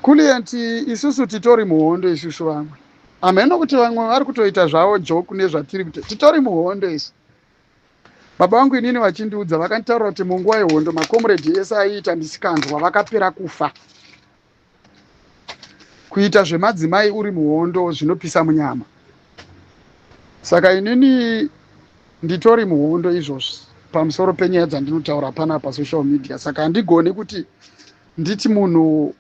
Kulient, isusu titori muhondo isusu. Vamwe hameno kuti vamwe vari kutoita zvavo joke nezvatiri kuita. Titori muhondo isu. Baba vangu inini vachindiudza, vakanditaurira kuti munguva yehondo makomredi ese aiita misikanzwa vakapera kufa. Kuita zvemadzimai uri muhondo zvinopisa munyama. Saka inini nditori muhondo izvozvi pamusoro penyaya dzandinotaura pana pasocial media. Saka handigoni kuti nditi munhu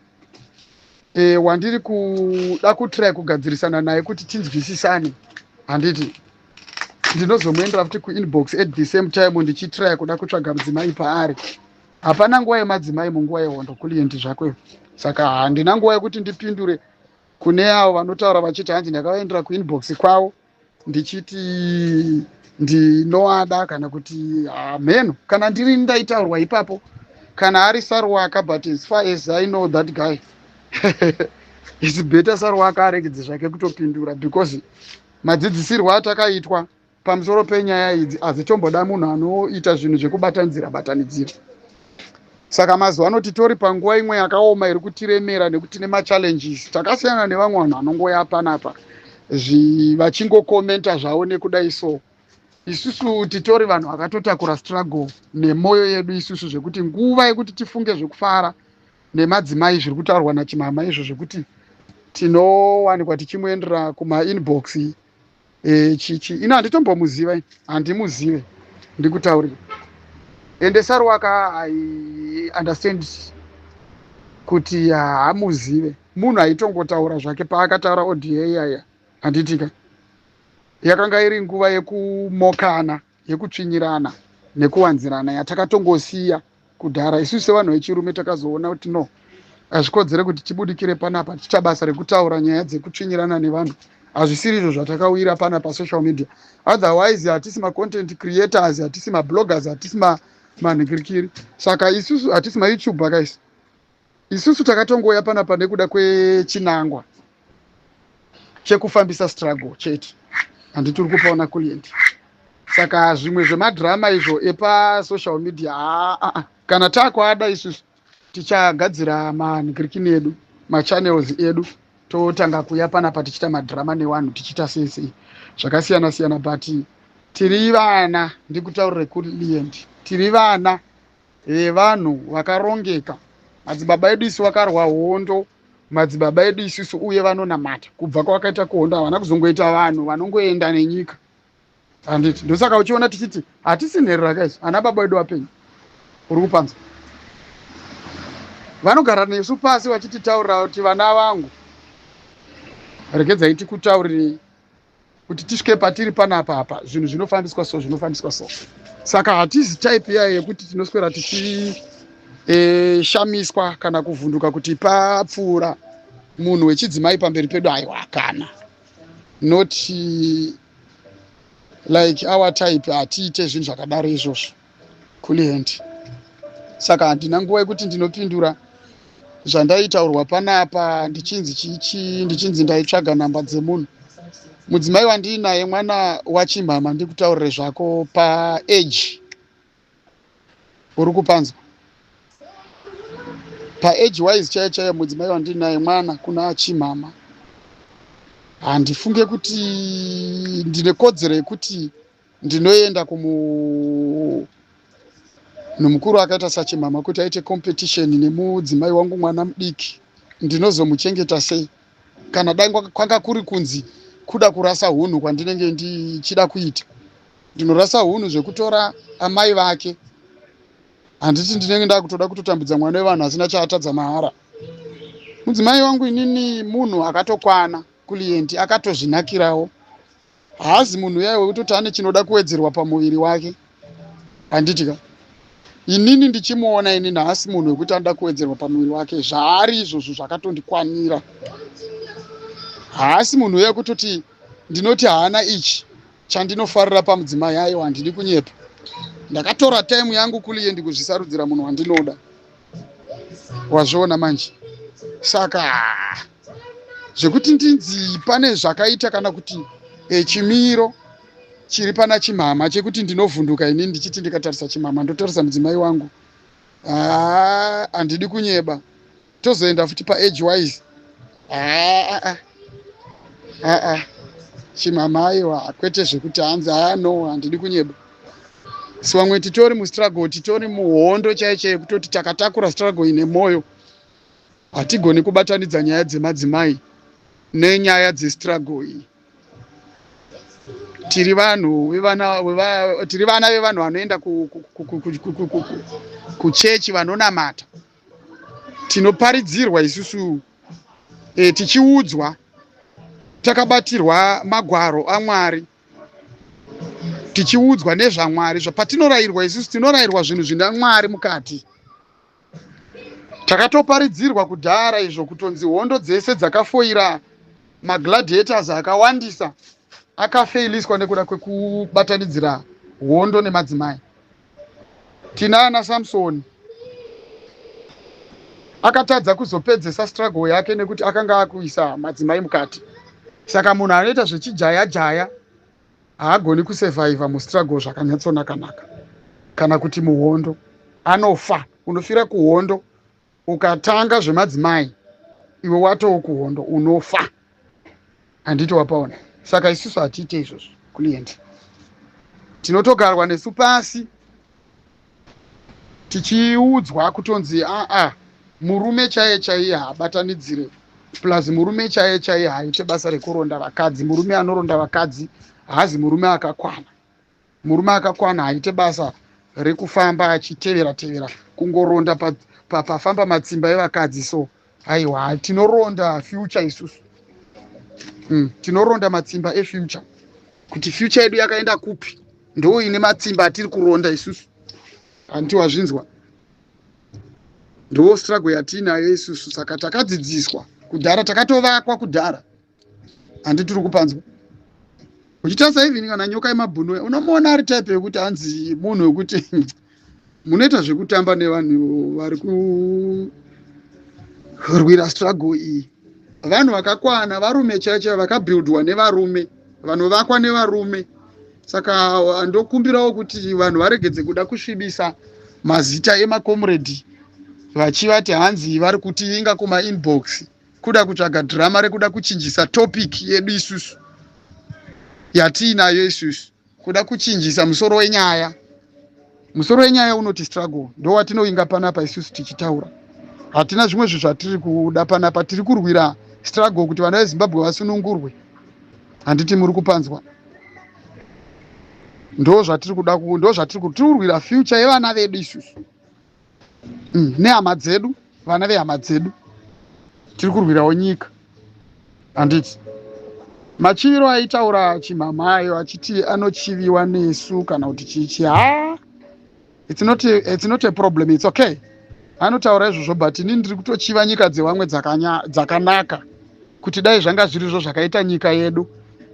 wandiri kuda kutry kugadzirisana naye kuti tinzwisisane, handiti ndinozomuendera futi kuinbox at the same time ndichitry kuda kutsvaga mudzimai paari. Hapana nguva yemadzimai munguva yehondo, Kulient, zvako. Saka handina nguva yekuti ndipindure kune avo vanotaura vachiti hanzi ndakavaendera kuinbox kwavo ndichiti ndinoada kana kuti hameno kana ndiri ndaitaurwa ipapo kana ari Sarwaka. But as far as I know that guy, it's better Sarwaka aregedze zvake kutopindura, because madzidzisirwo atakaitwa pamusoro penyaya idzi hadzitomboda munhu anoita zvinhu zvekubatanidzira batanidzira. Saka mazuva ano titori panguva imwe yakaoma iri kutiremera nekuti nemachallenges. Takasiyana nevamwe vanhu vanongoya panapa vachingokomenta zvavo nekudai. So isusu titori vanhu vakatotakura struggle nemwoyo yedu isusu, zvekuti nguva yekuti tifunge zvekufara nemadzimai zviri kutaurwa nachimama izvo, zvekuti tinowanikwa tichimuendera kumainbox chichi, ino handitombomuziva, handimuzive, ndikutaurira. Ende Sarwaka, I understand kuti haamuzive. Munhu aitongotaura zvake. Paakataura audio iyaya, handitika yakanga iri nguva yekumokana, yekutsvinyirana nekuwanzirana yatakatongosiya kudhara. Isusu sevanhu vechirume takazoona kuti no, hazvikodzere kuti tibudikire panapa tiita basa rekutaura nyaya dzekutsvinyirana nevanhu. Hazvisiri izvo zvatakawira pana pasocial media. Otherwise hatisi macontent creators, hatisi mabloggers, hatisi manhikirikiri. Saka isusu hatisi maYouTuber kaisi. Isusu takatongouya panapa nekuda kwechinangwa chekufambisa struggle chete, handiti uri kupaona, Kulient? Saka zvimwe zvemadhirama izvo epasocial media, aa, kana taakuada isusu tichagadzira manhikirikini edu, machannels edu, totanga kuya panapa tichiita madhirama nevanhu, tichiita sei sei zvakasiyana siyana. But tiri vana, ndikutaurire, Kulient, tiri vana vevanhu vakarongeka. Madzibaba edu isu vakarwa hondo. Madzibaba edu isusu uye vanonamata. Kubva kwavakaita kuhondo havana kuzongoita vanhu vanongoenda nenyika, handiti? Ndosaka uchiona tichiti hatisi nherera kaizvo. Ana baba vedu vapenyu, uri kupanzwa? Vanogara nesu pasi vachititaurira kuti, "Vana vangu, regedzai tikutaurirei kuti tisvike patiri panapa apa. Zvinhu zvinofambiswa so, zvinofambiswa so." Saka hatizi type yayo yekuti tinoswera tichishamiswa kana kuvhunduka kuti papfuura munhu wechidzimai pamberi pedu. Aiwa, kana not like our type. Hatiite zvinhu zvakadaro izvozvo, Kulient. Saka handina nguva yekuti ndinopindura zvandaitaurwa panapa ndichinzi chichi, ndichinzi ndaitsvaga namba dzemunhu. Mudzimai wandiinaye mwana wachimhama, ndikutaurire zvako, paage, uri kupanzwa? Paage wise chaiyo chaiyo, mudzimai wandinaye mwana kuna chimhama. Handifunge kuti ndine kodzero yekuti ndinoenda kumunhu mukuru akaita sachimhama kuti aite competition nemudzimai wangu mwana mudiki. Ndinozomuchengeta sei kana dai kwanga kuri kunzi kuda kurasa hunhu kwandinenge ndichida kuita? Ndinorasa hunhu zvekutora amai vake, handiti ndinenge ndakutoda kutotambudza mwana wevanhu asina chaatadza mahara? Mudzimai wangu inini munhu akatokwana, Kulient, akatozvinakirawo. Haazi munhu uyai wekutoti ane chinoda kuwedzerwa pamuviri wake, handiti ka? Inini ndichimuona inini, haasi munhu wekuti anoda kuwedzerwa pamuviri wake. Zvaari izvozvo zvakatondikwanira. Haasi munhu uya kutoti ndinoti haana ichi chandinofarira pamudzimai. Aiwa, handidi kunyepa, ndakatora time yangu, Kulient, kuzvisarudzira munhu wandinoda. Wazviona manje? Saka zvekuti ndinzi pane zvakaita kana kuti chimiro chiri pana chimhama chekuti ndinovhunduka inini ndichiti ndikatarisa chimhama ndotarisa mudzimai wangu, handidi kunyeba. Tozoenda futi paage wise. Aa, aa, Chimama, aiwa, kwete zvekuti hanzi haa, no, handidi kunyeba. Si vamwe titori mustruggle, titori muhondo chaiyo chaiyo, kutoti takatakura struggle ine mwoyo. Hatigoni kubatanidza nyaya dzemadzimai nenyaya dzestruggle iyi. Tiri vanhu vevana, tiri vana vevanhu vanoenda kuchechi, vanonamata. Tinoparidzirwa isusu, tichiudzwa, takabatirwa magwaro aMwari, tichiudzwa nezvaMwari. Zvapatinorayirwa isusu, tinorayirwa zvinhu zvina Mwari mukati. Takatoparidzirwa kudhara izvo, kutonzi hondo dzese dzakafoira, magladiators akawandisa akafeiliswa nekuda kwekubatanidzira hondo nemadzimai. Tina ana Samsoni akatadza kuzopedzesa struggle yake nekuti akanga akuisa madzimai mukati. Saka munhu anoita zvechijaya jaya haagoni kusurvivha mustruggle zvakanyatsonaka-naka, kana kuti muhondo anofa. Unofira kuhondo. Ukatanga zvemadzimai, iwe watoo kuhondo, unofa. Handiti wapaona? Saka isusu hatiite izvozvo, client. Tinotogarwa nesu pasi, tichiudzwa kutonzi aa, murume chaiye chaiye haabatanidzire, plus murume chaiye chaiye haaite basa rekuronda vakadzi. Murume anoronda vakadzi haazi murume akakwana. Murume akakwana haaite basa rekufamba achitevera tevera, kungoronda pafamba matsimba evakadzi. So aiwa, tinoronda future isusu. Tinoronda matsimba efuture, kuti future yedu yakaenda kupi. Ndo ine matsimba atiri kuronda isusu. Handiti wazvinzwa? Ndo struggle yatiinayo isusu. Saka takadzidziswa kudhara, takatovakwa kudhara. Handi tiri kupanzwa? Uchitarisa even kana Nyoka yemabhunu, unomuona ari type yekuti hanzi munhu wekuti munoita zvekutamba nevanhu vari kurwira struggle iyi. Vanhu vakakwana, varume chaivo chaivo, vakabuildwa nevarume, vanovakwa nevarume. Saka ndokumbirawo kuti vanhu varegedze kuda kusvibisa mazita emakomredi, vachivati hanzi vari kutiinga kumainbox, kuda kutsvaga drama rekuda kuchinjisa topic yedu isusu yatiinayo isusu, kuda kuchinjisa musoro wenyaya. Musoro wenyaya unoti struggle, ndo watinoinga panapa isusu tichitaura. Hatina zvimwe zvinhu zvatiri kuda panapa. Tiri kurwira struggle kuti vana veZimbabwe vasunungurwe. Handiti muri kupanzwa? Ndo zvatiri kuda, ndo zvatiri kurwira, future yevana vedu isusu, nehama dzedu, vana vehama dzedu. Tiri kurwirawo nyika, handiti? Machiviro aitaura Chimhamayo achiti anochiviwa nesu kana kuti chichi, ha, it's not a problem, it's okay. Anotaura izvozvo, but inini ndiri kutochiva nyika dzevamwe dzakanaka, kuti dai zvanga zvirizvo zvakaita nyika yedu.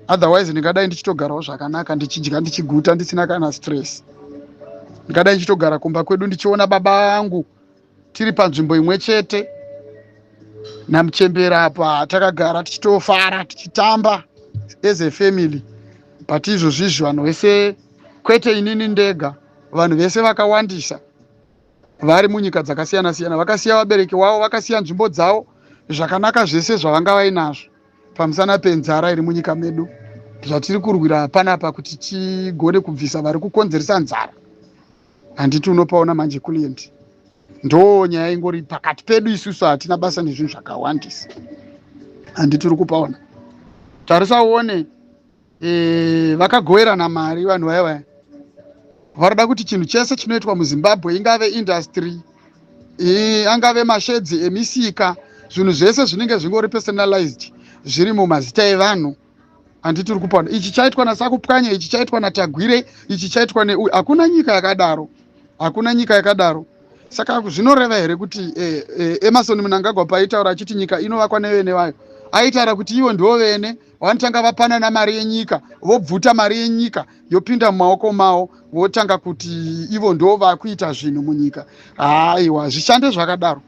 Otherwise ndingadai ndichitogarawo zvakanaka, ndichidya ndichiguta, ndisina kana stress. Ndingadai ndichitogara kumba kwedu, ndichiona baba vangu, tiri panzvimbo imwe chete namuchembera apa, takagara tichitofara, tichitamba as a family. But izvozvizvi vanhu vese, kwete inini ndega, vanhu vese vakawandisa vari munyika dzakasiyana siyana vakasiya vabereki wavo, vakasiya nzvimbo dzavo, zvakanaka zvese zvavanga vainazvo, pamusana penzara iri munyika medu. Zvatiri kurwira panapa kuti tigone kubvisa vari kukonzeresa nzara. Handiti unopaona manje, client? Ndo nyaya ingori pakati pedu isusu. Hatina basa nezvinhu zvakawandisa. Handiti uri kupaona? Tarisa uone, vakagoverana mari vanhu vaya vaya. Varikuda kuti chinhu chese chinoitwa muZimbabwe, ingave industry, angave mashedzi emisika, zvinhu zvese zvinenge zvingori personalized, zviri mumazita evanhu. Handiti uri kupaona? Ichi chaitwa naSakupwanya, ichi chaitwa naTagwire, ichi chaitwa neuyu. Hakuna nyika yakadaro, hakuna nyika yakadaro. Saka zvinoreva here kuti Emmerson Mnangagwa paitaura achiti nyika inovakwa nevene vayo, aitaura kuti ivo ndivo vene vanotanga vapanana mari yenyika, vobvuta mari yenyika, yopinda mumaoko mavo, votanga kuti ivo ndo vakuita zvinhu munyika? Haiwa, zvishande zvakadaro.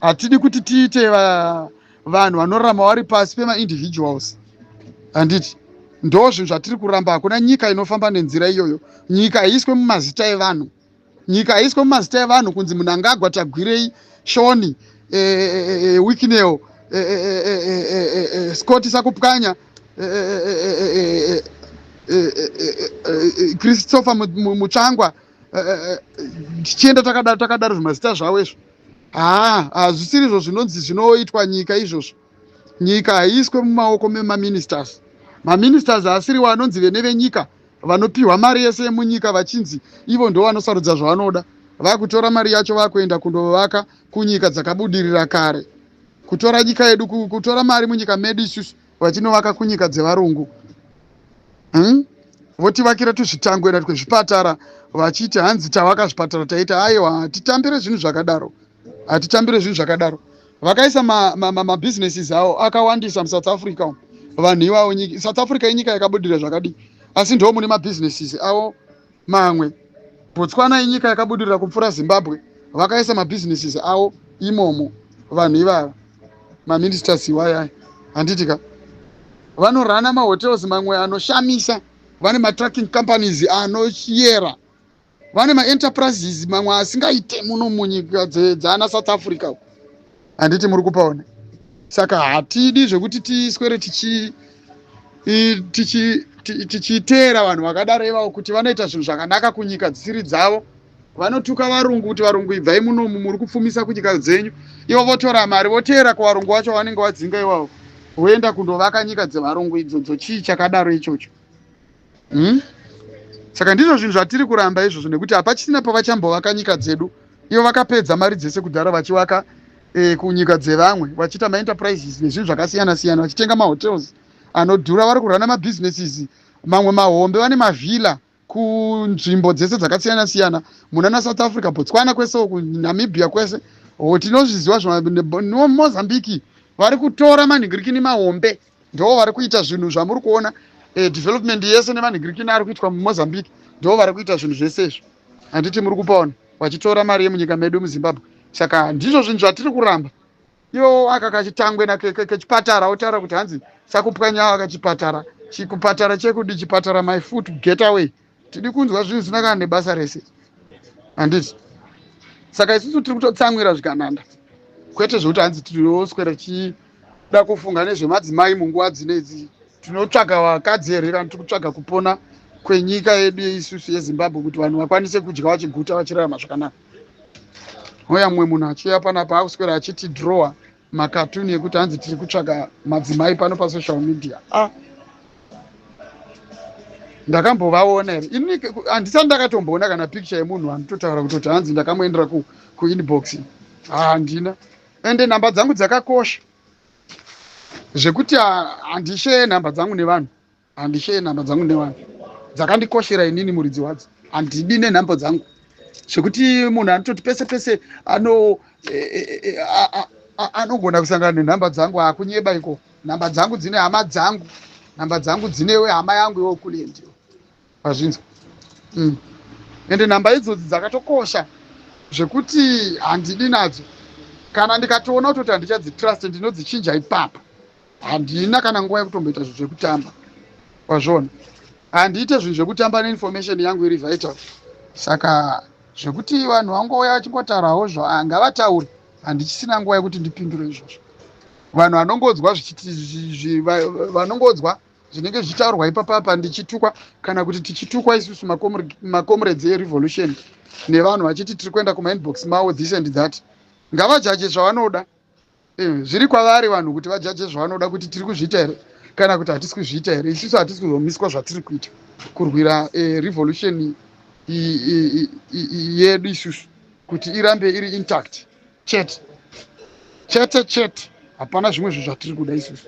Hatidi kuti tiite vanhu vanorarama vari pasi pemaindividuals. Handiti ndo zvinhu zvatiri kuramba? Hakuna nyika inofamba nenzira iyoyo. Nyika haiiswe mumazita evanhu. Nyika haiiswe mumazita evanhu kunzi Mnangagwa, Tagwirei, Shoni. Wicknell, Scott Sakupwanya, Christopher Mutsvangwa, tichienda takadaro takadaro, zvimazita zvavo izvo. Haa, hazvisirizvo zvinonzi zvinoitwa nyika izvozvo. Nyika haiiswe mumaoko memaministers. Maministers haasiriwo anonzi vene venyika, vanopiwa mari yese yemunyika, vachinzi ivo ndo vanosarudza zvavanoda. Vakutora mari yacho, vakuenda kundovaka kunyika dzakabudirira kare, kutora nyika yedu, kutora mari munyika medu isusu, vachinovaka kunyika dzevarungu, Votivakira tuzvitangwena twezvipatara, vachiti hanzi tavaka zvipatara, taita. Aiwa, hatitambire zvinhu zvakadaro, hatitambire zvinhu zvakadaro. Vakaisa mabusinesses ma, ma avo akawandisa muSouth Africa umu, vanhu ivavo. South Africa inyika yakabudirira zvakadii, asi ndo mune mabusinesses avo mamwe. Botswana inyika yakabudirira kupfuura Zimbabwe, vakaisa mabusinesses avo imomo vanhu ivava, maministers iwayaya, handiti ka? Vanorana mahotels mamwe anoshamisa, vane matrucking companies anoyera, vane maenterprises mamwe asingaite muno munyika dzaana South Africa, handiti muri kupaona? Saka hatidi zvekuti tiswere tichiteera vanhu vakadaro ivavo kuti vanoita zvinhu zvakanaka kunyika dzisiri dzavo. Vanotuka varungu kuti varungu ibvai munomu, muri kupfumisa kunyika dzenyu. Ivo votora mari, voteera kuvarungu vacho vanenge vadzinga ivavo, voenda kundovaka nyika dzevarungu idzodzo. Chii chakadaro ichocho, Saka ndizvo zvinhu zvatiri kuramba izvozvo, nekuti hapachisina pavachambovaka nyika dzedu. Ivo vakapedza mari dzese kudhara vachivaka kunyika dzevamwe, vachiita maenterprises nezvinhu zvakasiyana siyana, vachitenga mahotels anodhura, vari kurana mabusinesses mamwe mahombe, vane mavhilla kunzvimbo dzese dzakasiyana siyana, munana South Africa, Botswana kwese uku, Namibia kwese. Tinozviziva. Mozambique vari kutora manhingirikini mahombe, ndo vari kuita zvinhu zvamuri kuona, development yese nemanhingirikini ari kuitwa muMozambique, ndo vari kuita zvinhu zvese izvo, handiti muri kupaona? Vachitora mari yemunyika medu muZimbabwe. Saka ndizvo zvinhu zvatiri kuramba. Ivo aka kachitangwe kechipatara, otaura kuti hanzi Sakupwanya akachipatara. Chikupatara chekudi? Chipatara my foot, get away. Tidi kunzwa zvinhu zvisina kana nebasa rese, handiti? Saka isusu tiri kutotsamwira zvikananda, kwete zvekuti hanzi tinoswera tichida kufunga nezvemadzimai munguva dzinedzi. Tinotsvaga vakadzi here kana tiri kutsvaga kupona kwenyika yedu yeisusu yeZimbabwe, kuti vanhu vakwanise kudya vachiguta, vachirarama zvakanaka? Oya mumwe munhu achiuya panapa, akuswera achiti drawa makatuni ekuti hanzi tiri kutsvaga madzimai pano pasocial media. Ah, ndakambovaona here ini? Handisati ndakatomboona kana picture yemunhu anototaura kutoti hanzi ndakamuendera kuinbox. Handina. Ende nhamba dzangu dzakakosha zvekuti handisheye nhamba dzangu nevanhu, handisheye nhamba dzangu nevanhu. Dzakandikoshera inini muridzi wadzo. Handidi nenhambo dzangu zvekuti munhu anototi pese pese ano anogona kusangana nenhamba dzangu. Hakunyeba iko. Nhamba dzangu dzine hama dzangu, nhamba dzangu dzinewe hama yangu iwo kulendiwo, vazvinzwa? Ende nhamba idzodzi dzakatokosha zvekuti handidi nadzo. Kana ndikatoona kutoti handichadzitrust, ndinodzichinja ipapo. Handina kana nguva yekutomboita zvinhu zvekutamba, wazviona? Handiite zvinhu zvekutamba neinformation yangu iri vital. Saka zvekuti vanhu vangouya vachingotaurawo zvo, ngavataure, handichisina nguva yekuti ndipindure izvozvo. Vanhu vanongodzwa, vanongodzwa zvinenge zvichitaurwa ipapapa, ndichitukwa kana kuti tichitukwa isusu macomrades erevolution nevanhu vachiti tiri kuenda kumainbox mavo, this and that, ngavajaje zvavanoda. Zviri kwavari vanhu kuti vajaje zvavanoda, kuti tiri kuzviita here kana kuti hatisi kuzviita here. Isusu hatisi kuzomiswa zvatiri kuita, kurwira revolution yedu isusu kuti irambe iri intact chete chete chete. Hapana zvimwe zvinhu zvatiri kuda isusu.